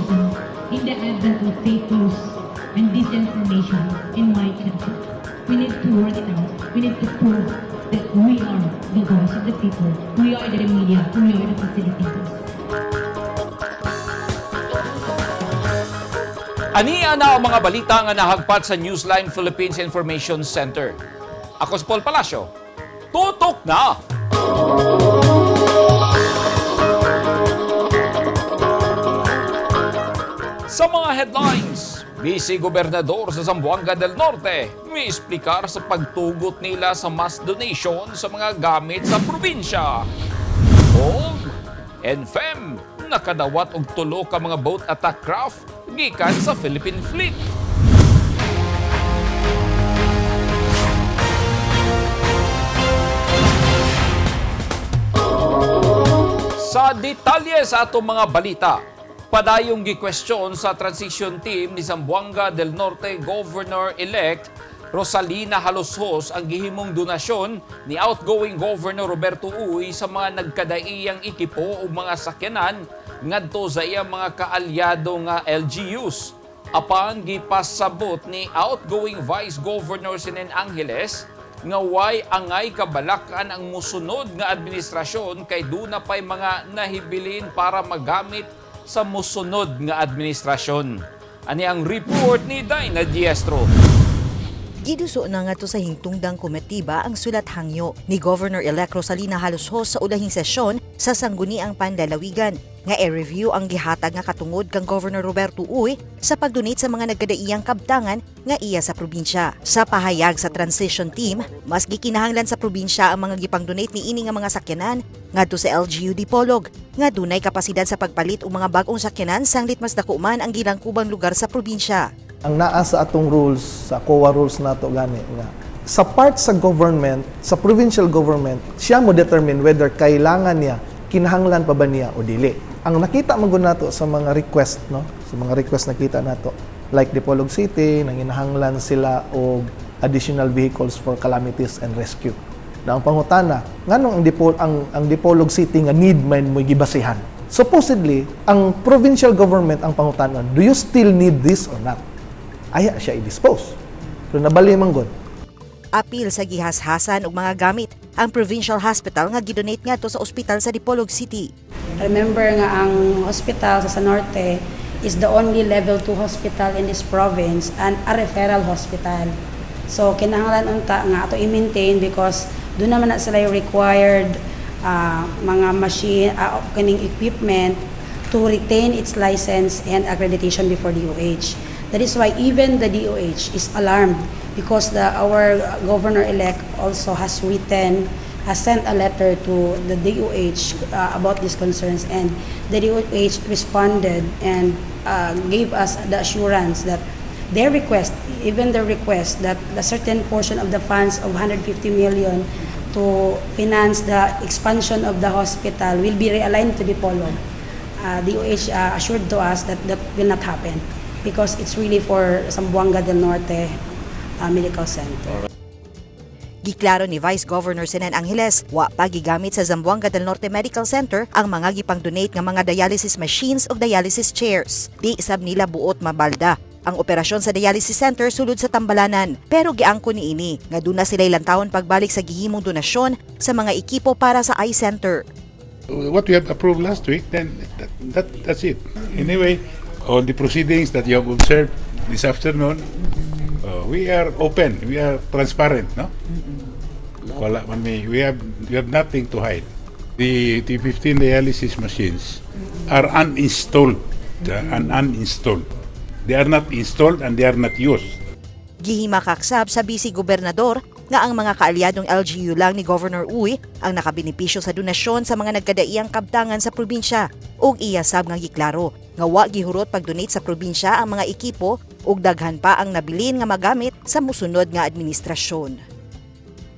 journalism in the advent of fake news and disinformation in my country. We need to work it out. We need to prove that we are the voice of the people. We are the media. We are the facilitators. Ani ana ang mga balita nga nahagpat sa Newsline Philippines Information Center. Ako si Paul Palacio. Tutok na! Sa mga headlines, Vice Gobernador sa Zamboanga del Norte may esplikar sa pagtugot nila sa mass donation sa mga gamit sa probinsya. Og NFEM nakadawat og tulo ka mga boat attack craft gikan sa Philippine Fleet. Sa detalye sa atong mga balita, padayong gikwestiyon sa transition team ni Zamboanga del Norte Governor-elect Rosalina Jalosjos ang gihimong donasyon ni outgoing Governor Roberto Uy sa mga nagkadaiyang ekipo o mga sakyanan ngadto sa iyang mga kaalyado nga LGUs. Apan gipasabot ni outgoing Vice Governor Senen Angeles nga way angay kabalakan ang musunod nga administrasyon kay duna pay mga nahibilin para magamit sa musunod nga administrasyon. Ani ang report ni Dinah Diestro. Giduso na nga to sa hingtungdang komitiba ang sulat hangyo ni Governor-elect Rosalina Jalosjos sa ulahing sesyon sa Sangguniang Panlalawigan nga i-review ang gihatag nga katungod kang Governor Roberto Uy sa pag-donate sa mga nagkadaiyang kabtangan nga iya sa probinsya. Sa pahayag sa transition team, mas gikinahanglan sa probinsya ang mga gipang-donate niini nga mga sakyanan ngadto sa LGU Dipolog nga dunay kapasidad sa pagpalit og mga bag-ong sakyanan sanglit mas dako man ang gilangkubang lugar sa probinsya. Ang naa sa atong rules, sa COA rules nato gani nga sa part sa government, sa provincial government, siya mo determine whether kailangan niya, kinahanglan pa ba niya o dili. Ang nakita man gud nato sa mga request, no, sa mga request nakita nato, like Dipolog City, nanginahanglan sila og additional vehicles for calamities and rescue. Na ang pangutana, nganong ang Dipolog City nga need man mo gibasihan? Supposedly, ang provincial government ang pangutana, do you still need this or not? Aya siya i-dispose. Pero nabali man gud. Apil sa gihashasan og mga gamit ang provincial hospital nga gidonate ngadto sa ospital sa Dipolog City. Remember nga ang hospital sa Norte is the only level 2 hospital in this province and a referral hospital. So kinahanglan unta nga ato i-maintain because doon naman na sila yung required mga machine, kaning equipment to retain its license and accreditation before DOH. That is why even the DOH is alarmed because the our governor-elect also has written, has sent a letter to the DOH about these concerns, and the DOH responded and gave us the assurance that their request, even their request that the certain portion of the funds of 150 million to finance the expansion of the hospital will be realigned to Dipolog. DOH assured to us that that will not happen because it's really for Zamboanga del Norte Medical Center. Giklaro ni Vice Governor Senen Angeles, wa pa gigamit sa Zamboanga del Norte Medical Center ang mga gipang-donate nga mga dialysis machines ug dialysis chairs. Di sab nila buot mabalda ang operasyon sa dialysis center sulod sa tambalanan. Pero giangko niini nga duna sila lantawon pagbalik sa gihimong donasyon sa mga ekipo para sa eye center. What we have approved last week, then that's it. Anyway, all the proceedings that you have observed this afternoon, we are open, we are transparent, no? Wala man may, we have nothing to hide. The 15 dialysis machines are uninstalled, and uninstalled. They are not installed and they are not used. Gihimakaksab sa Vice Gobernador nga ang mga kaalyadong LGU lang ni Governor Uy ang nakabenepisyo sa donasyon sa mga nagkadaiyang kabtangan sa probinsya ug iya sab nga giklaro nga wa gihurot pag-donate sa probinsya ang mga ekipo ug daghan pa ang nabilin nga magamit sa musunod nga administrasyon.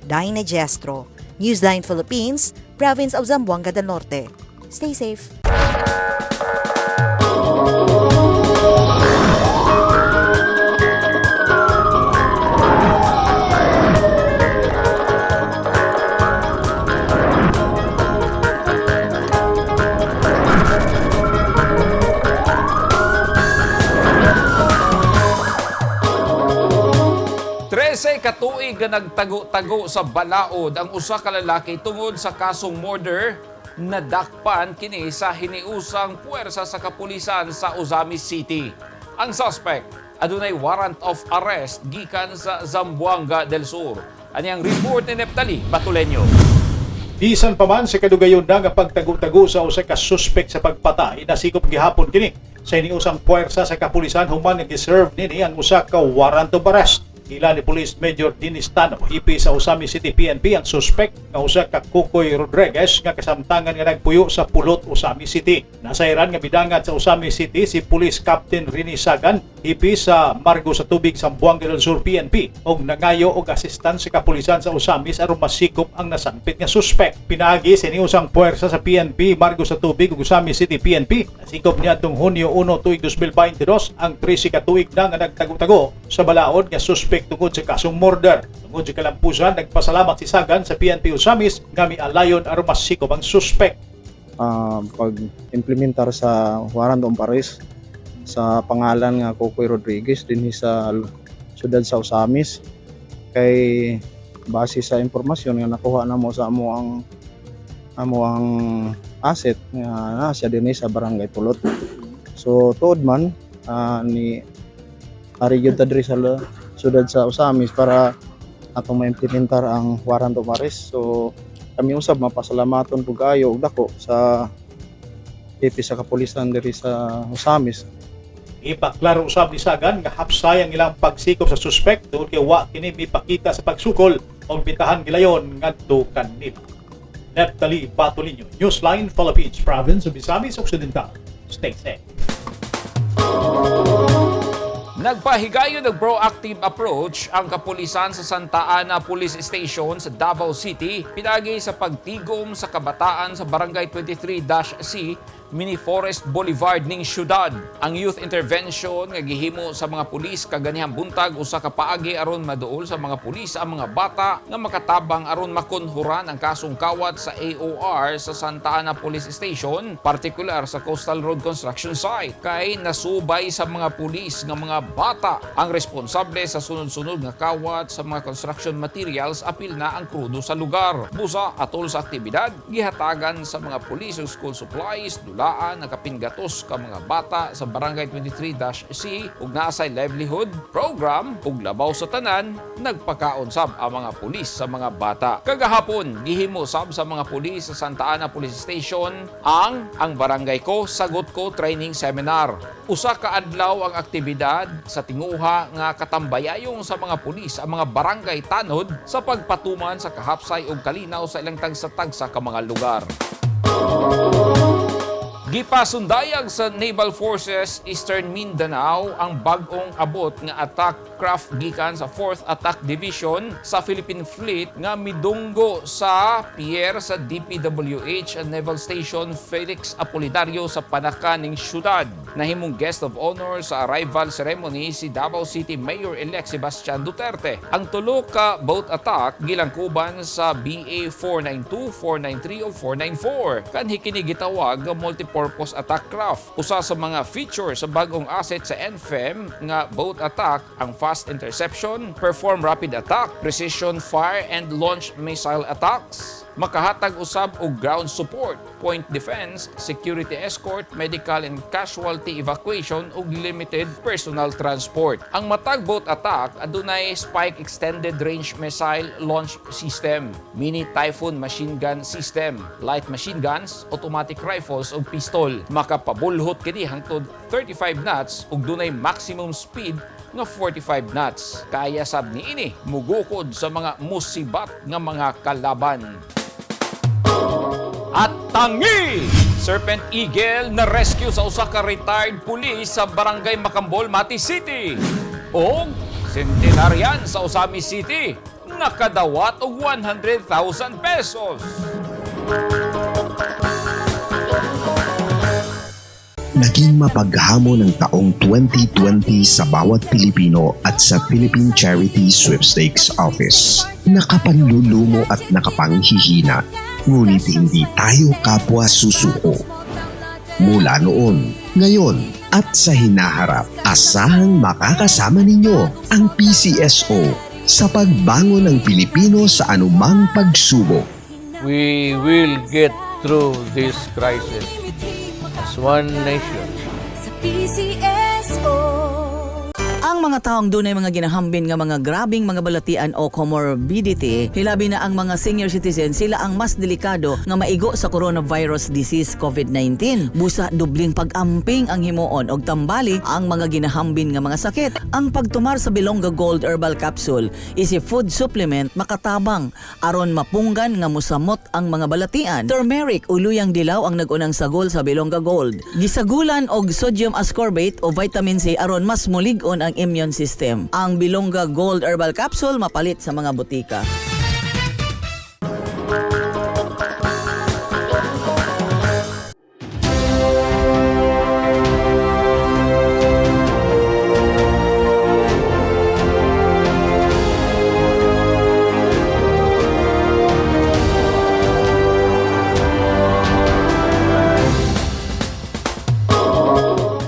Dinah Gestro, Newsline Philippines, Province of Zamboanga del Norte. Stay safe. 13 ka tuig nga nagtago-tago sa balaod ang usa ka lalaki tungod sa kasong murder, nadakpan kini sa hiniusang puwersa sa kapulisan sa Ozamiz City. Ang suspect adunay warrant of arrest gikan sa Zamboanga del Sur. Aniyang report ni Neptali Batuleño. Bisan pa man sa kadugayon na nga pagtago-tago sa usa ka suspect sa pagpatay, nasikop gihapon kini sa iniusang puwersa sa kapulisan human nga giserve nini ang usa ka warrant of arrest. Ila ni Police Major Dennis Tano, hipi sa Ozamiz City PNP, ang suspect nga usa ka Kukoy Rodriguez nga kasamtangan nga nagpuyo sa Pulot, Ozamiz City. Nasayran nga bidangat sa Ozamiz City si Police Captain Rini Sagan, hipi sa Margo sa Tubig, Zamboanga del Sur PNP, og nangayo og assistance sa kapulisan sa Ozamiz aron masikop ang nasampit nga suspect. Pinaagi sa iniusang puwersa sa PNP Margo sa Tubig ug Ozamiz City PNP, nasikop niya atong Hunyo 1 tuig 2022 ang 13 ka tuig na nga nagtago-tago sa balaod nga suspect tungod sa kasong murder. Tungod sa kalampusan, nagpasalamat si Sagan sa PNP Ozamiz nga mialayon aron masikop ang suspect. Pag-implementar sa warrant of arrest sa pangalan nga Kokoy Rodriguez dinhi sa syudad sa Ozamiz, kay base sa impormasyon nga nakuha namo sa amo ang asset nga naa siya dinhi sa Barangay Pulot. So tuod man ni ari gyud ta diri sa syudad sa Ozamiz para atong maimplementar ang warrant of arrest. So kami usab mapasalamaton pug kaayo og dako sa hepe sa kapulisan diri sa Ozamiz. Ipaklaro usab ni Sagan nga hapsay ang ilang pagsikop sa suspect tungod kay wa kini mipakita sa pagsukol og bitahan gilayon ngadto kanila. Neptali Batulinho, Newsline Philippines, Province of Misamis Occidental. Stay safe. Nagpahigayon ng proactive approach ang kapulisan sa Santa Ana Police Station sa Davao City pinagi sa pagtigom sa kabataan sa Barangay 23-C, Mini Forest Boulevard ning syudad. Ang youth intervention nga gihimo sa mga pulis kaganihang buntag usa ka paagi aron maduol sa mga pulis ang mga bata nga makatabang aron makunhuran ang kasong kawat sa AOR sa Santa Ana Police Station, partikular sa Coastal Road Construction Site. Kay nasubay sa mga pulis nga mga bata ang responsable sa sunod-sunod nga kawat sa mga construction materials, apil na ang krudo sa lugar. Busa, atol sa aktibidad, gihatagan sa mga pulis og school supplies, dulaan ang kapingatos ka mga bata sa Barangay 23-C ug naa say livelihood program ug labaw sa tanan, nagpakaon sab ang mga pulis sa mga bata. Kagahapon, gihimo sab sa mga pulis sa Santa Ana Police Station ang Barangay Ko Sagot Ko training seminar. Usa ka adlaw ang aktibidad sa tinguha nga katambayayong sa mga pulis ang mga barangay tanod sa pagpatuman sa kahapsay ug kalinaw sa ilang tagsa-tagsa ka mga lugar. Gipasundayag sa Naval Forces Eastern Mindanao ang bag-ong abot nga attack craft gikan sa 4th Attack Division sa Philippine Fleet nga midunggo sa pier sa DPWH at Naval Station Felix Apolinario sa Panacan ning syudad. Nahimong guest of honor sa arrival ceremony si Davao City Mayor-elect Sebastian Duterte. Ang tulo ka boat attack gilangkuban sa BA 492, 493 o 494. Kanhi kini gitawag nga multipurpose attack craft. Usa sa mga feature sa bagong asset sa NFEM nga boat attack ang fast interception, perform rapid attack, precision fire and launch missile attacks. Makahatag usab og ground support, point defense, security escort, medical and casualty evacuation ug limited personal transport. Ang matag boat attack adunay Spike extended range missile launch system, mini Typhoon machine gun system, light machine guns, automatic rifles ug pistol. Makapabulhot kini hangtod 35 knots ug dunay maximum speed nga 45 knots. Kaya sab niini mugukod sa mga musibat nga mga kalaban. At tangi! Serpent Eagle na rescue sa usa ka retired police sa Barangay Macambol, Mati City. O centenarian sa Ozamiz City nakadawat og 100,000 pesos. Naging mapaghamon ang taong 2020 sa bawat Pilipino at sa Philippine Charity Sweepstakes Office. Nakapanlulumo at nakapanghihina, ngunit hindi tayo kapwa susuko. Mula noon, ngayon at sa hinaharap, asahang makakasama ninyo ang PCSO. Sa pagbangon ng Pilipino sa anumang pagsubok. We will get through this crisis as one nation. Sa PCSO. Ang mga taong dunay mga ginahambin nga mga grabing mga balatian o comorbidity, hilabi na ang mga senior citizen, sila ang mas delikado nga maigo sa coronavirus disease COVID-19. Busa dubling pag-amping ang himuon og tambali ang mga ginahambin nga mga sakit. Ang pagtumar sa Bilongga Gold Herbal Capsule is a food supplement makatabang aron mapunggan nga musamot ang mga balatian. Turmeric o luyang dilaw ang nagunang sagol sa Bilongga Gold. Gisagulan og sodium ascorbate o vitamin C aron mas mulig-on ang immune system. Ang Bilongga Gold Herbal Capsule mapalit sa mga botika.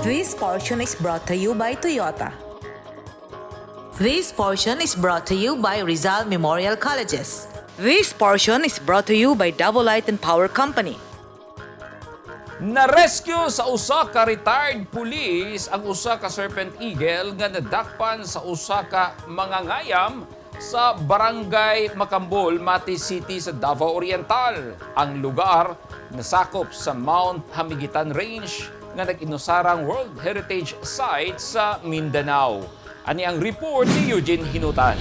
This portion is brought to you by Toyota. This portion is brought to you by Rizal Memorial Colleges. This portion is brought to you by Davao Light and Power Company. Na-rescue sa usa ka retired police ang usa ka serpent eagle nga nadakpan sa usa ka mangangayam sa Barangay Macambol, Mati City sa Davao Oriental. Ang lugar nasakop sa Mount Hamigitan Range nga nag-inusarang World Heritage Site sa Mindanao. Ani ang report ni Eugene Hinutan.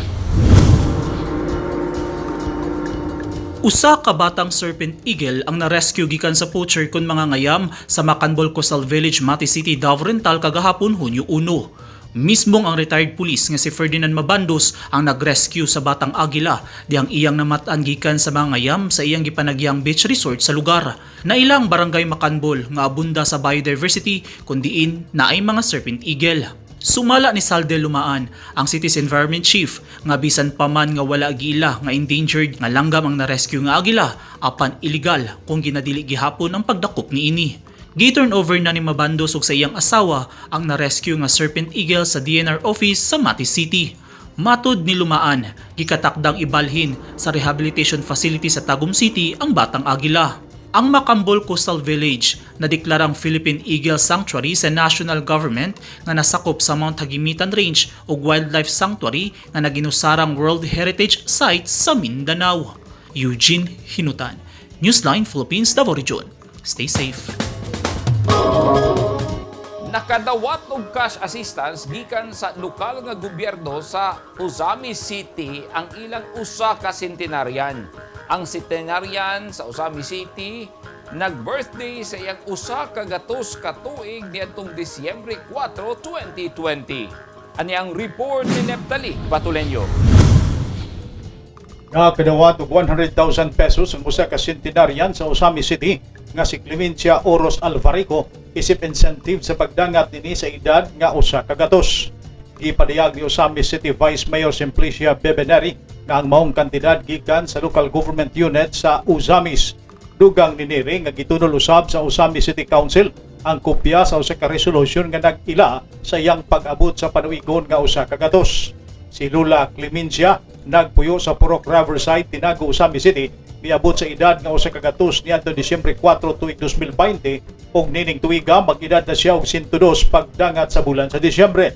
Usa ka batang serpent eagle ang na-rescue gikan sa poacher kon mga ngayam sa Macanbol Coastal Village, Mati City, Davao Oriental kagahapon Hunyo 1. Mismong ang retired police nga si Ferdinand Mabandos ang nag-rescue sa batang agila dihang iyang namat-an gikan sa mga ngayam sa iyang gipanagyang beach resort sa lugar. Nailang barangay Macanbol nga abunda sa biodiversity kun diin naay mga serpent eagle. Sumala ni Salde Lumaan, ang city's environment chief, nga bisan pa man nga wala giila nga endangered nga langgam ang na-rescue nga agila, apan illegal kung ginadili gihapon ang pagdakop niini. Gi-turn over na ni Mabandos ug sa iyang asawa ang na-rescue nga serpent eagle sa DNR office sa Mati City. Matod ni Lumaan, gikatakdang ibalhin sa rehabilitation facility sa Tagum City ang batang agila. Ang Macambol Coastal Village na deklarang Philippine Eagle Sanctuary sa national government nga nasakop sa Mount Hagimitan Range ug Wildlife Sanctuary nga naginusarang World Heritage Site sa Mindanao. Eugene Hinutan, Newsline Philippines, Davao Region. Stay safe. Nakadawat og cash assistance gikan sa lokal nga gobyerno sa Ozamiz City ang ilang usa ka centenarian. Ang centenarian sa Ozamiz City nag-birthday sa iyang 100 ka tuig niadtong Disyembre 4, 2020. Ani ang report ni Neptali Batulenyo. Nakadawat og 100,000 pesos ang usa ka centenarian sa Ozamiz City nga si Clemencia Oros Alvarico isip incentive sa pagdangat nini sa edad nga 100. Gipadayag ni Ozamiz City Vice Mayor Simplicia Bebeneri nga ang maong kantidad gikan sa local government unit sa Ozamiz. Dugang ni Neri nga gitunol usab sa Ozamiz City Council ang kopya sa usa ka resolution nga nag-ila sa iyang pag-abot sa panuigon nga 100. Si Lula Clemencia nagpuyo sa Purok Riverside, Tinago, Ozamiz City, miabot sa edad nga 100 niadto Disyembre 4 tuig 2020 ug nining tuiga mag-edad na siya og 102 pagdangat sa bulan sa Disyembre.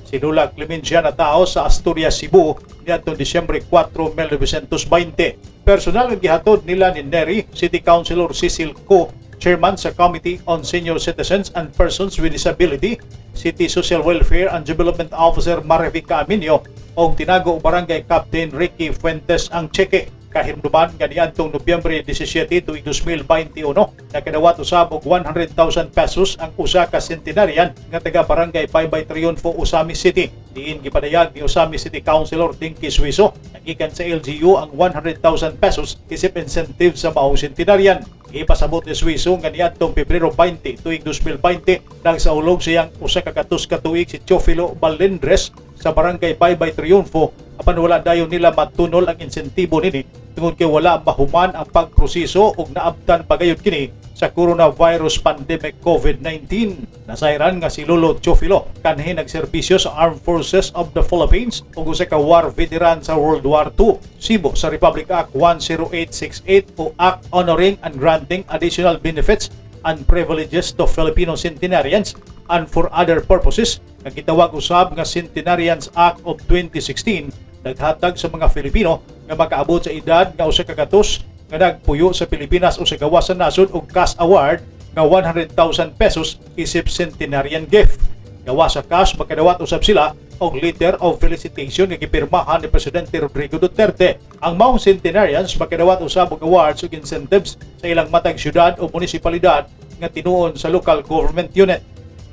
Si Lula Clemencia natao sa Asturias, Cebu niadtong Disyembre 4, 1920. Personal nga gihatod nila ni Neri, City Councilor Cecil Co, Chairman sa Committee on Senior Citizens and Persons with Disability, City Social Welfare and Development Officer Marivic Aminio ug Tinago Barangay Captain Ricky Fuentes ang tseke. Kahimduman nga niadtong Nobyembre 17 tuig 2021 nakadawat usab og 100,000 pesos ang usa ka centenarian nga taga Barangay Baybay Triunfo, Ozamiz City. Diin gipadayag ni Ozamiz City Councilor Dinky Suizo gikan sa LGU ang 100,000 pesos isip incentive sa maong centenarian. Ipasabot ni Suizo nga niadtong Pebrero 20 tuig 2020 nagsaulog siyang 100 ka tuig si Teofilo Balendres sa Barangay Baybay Triunfo apan wala dayon nila matunol ang insentibo nini tungod kay wala mahuman ang pagproseso ug naabtan pagayod kini sa sa coronavirus pandemic COVID-19. Nasayran nga si Lolo Teofilo kanhi nagserbisyo sa Armed Forces of the Philippines ug usa ka war veteran sa World War II. Sibo sa Republic Act 10868 o Act Honoring and Granting Additional Benefits and Privileges to Filipino Centenarians and for Other Purposes nga gitawag usab nga Centenarians Act of 2016, naghatag sa mga Filipino nga makaabot sa edad nga 100 nga nagpuyo sa Pilipinas o sa gawas sa nasod og cash award nga 100,000 pesos isip centenarian gift. Gawas sa cash, makadawat usab sila og letter of felicitation nga gipirmahan ni Presidente Rodrigo Duterte. Ang maong centenarians makadawat usab og awards ug incentives sa ilang matag syudad o munisipalidad nga tinuon sa local government unit.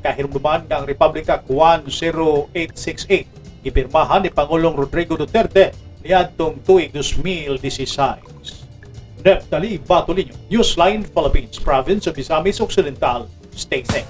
Kahinumduman nga ang Republic Act 10868 gipirmahan ni Pangulong Rodrigo Duterte niadtong tuig 2016. Neptali Batolino, Newsline Philippines, Province of Misamis Occidental. Stay safe.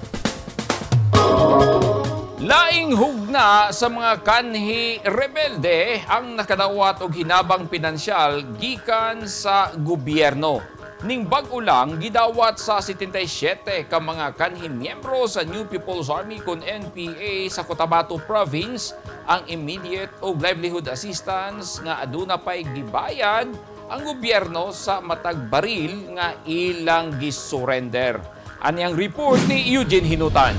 Laing hugna sa mga kanhi rebelde ang nakadawat og hinabang pinansyal gikan sa gobyerno. Ning bag-o lang gidawat sa 77 ka mga kanhi miyembro sa New People's Army kon NPA sa Cotabato Province ang immediate og livelihood assistance nga aduna pay gibayad ang gobyerno sa matag baril nga ilang gisurrender. Ani ang report ni Eugene Hinutan.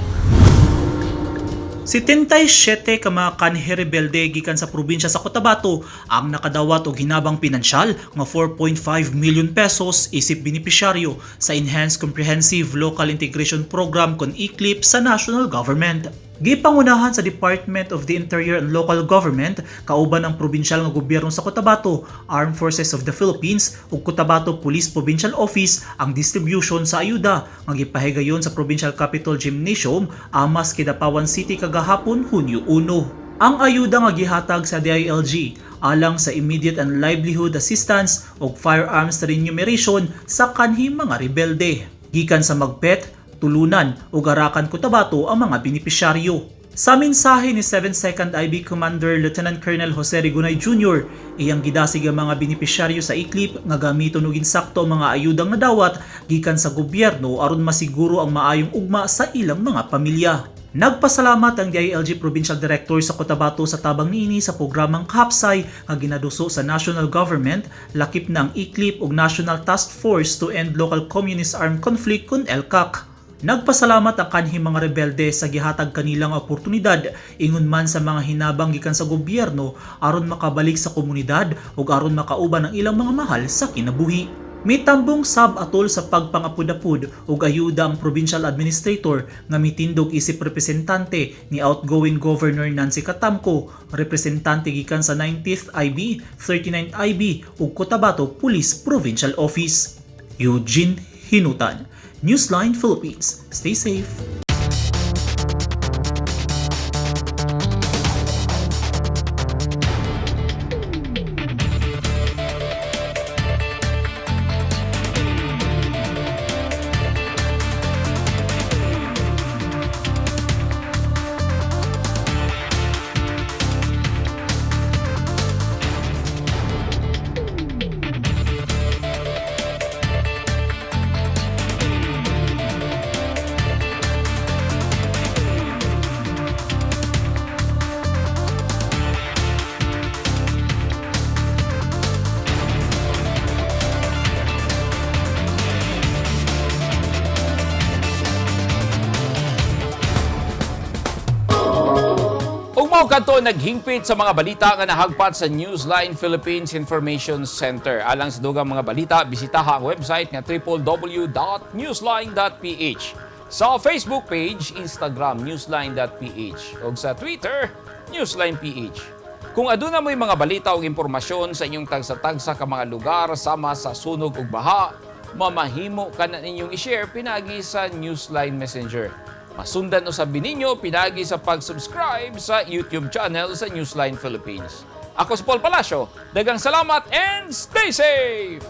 77 ka mga kanhi rebelde gikan sa probinsya sa Cotabato ang nakadawat og hinabang pinansyal nga 4.5 million pesos isip benepisyaryo sa Enhanced Comprehensive Local Integration Program kon ECLIP sa national government. Gipangunahan sa Department of the Interior and Local Government kauban ang probinsyal nga gobyerno sa Cotabato, Armed Forces of the Philippines ug Cotabato Police Provincial Office ang distribution sa ayuda nga gipahigayon sa Provincial Capitol Gymnasium, Amas, Kidapawan City kagahapon, Hunyo 1. Ang ayuda nga gihatag sa DILG alang sa immediate and livelihood assistance ug firearms remuneration sa kanhi mga rebelde. Gikan sa Magpet, Tulunan ug Arakan, Cotabato ang mga benepisyaryo. Sa mensahe ni 72nd IB Commander Lieutenant Colonel Jose Rigunay Jr., iyang gidasig ang mga benepisyaryo sa ECLIP nga gamiton og insakto ang mga ayudang nadawat gikan sa gobyerno aron masiguro ang maayong ugma sa ilang mga pamilya. Nagpasalamat ang DILG Provincial Director sa Cotabato sa tabang niini sa programang Kahapsay nga ginaduso sa national government, lakip na ang ECLIP ug National Task Force to End Local Communist Armed Conflict kun ELCAC. Nagpasalamat ang kanhi mga rebelde sa gihatag kanilang oportunidad ingon man sa mga hinabang gikan sa gobyerno aron makabalik sa komunidad ug aron makauban ang ilang mga mahal sa kinabuhi. Mitambong sab atol sa pagpangapud-apud ug ayuda ang provincial administrator nga mitindog isip representante ni outgoing Governor Nancy Catamco, representante gikan sa 90th IB, 39th IB ug Cotabato Police Provincial Office. Eugene Hinutan, Newsline Philippines. Stay safe. Ug mao kadto naghingpit sa mga balita nga nahagpat sa Newsline Philippines Information Center. Alang sa dugang mga balita, bisitaha ang website nga www.newsline.ph. Sa Facebook page, Instagram, newsline.ph ug sa Twitter, newsline.ph. Kung aduna mo'y mga balita o impormasyon sa inyong tagsa-tagsa ka mga lugar sama sa sunog ug baha, mamahimo ka na ninyong i-share pinagi sa Newsline Messenger. Masundan usab ninyo pinagi sa pag-subscribe sa YouTube channel sa Newsline Philippines. Ako si Paul Palacio. Daghang salamat and stay safe!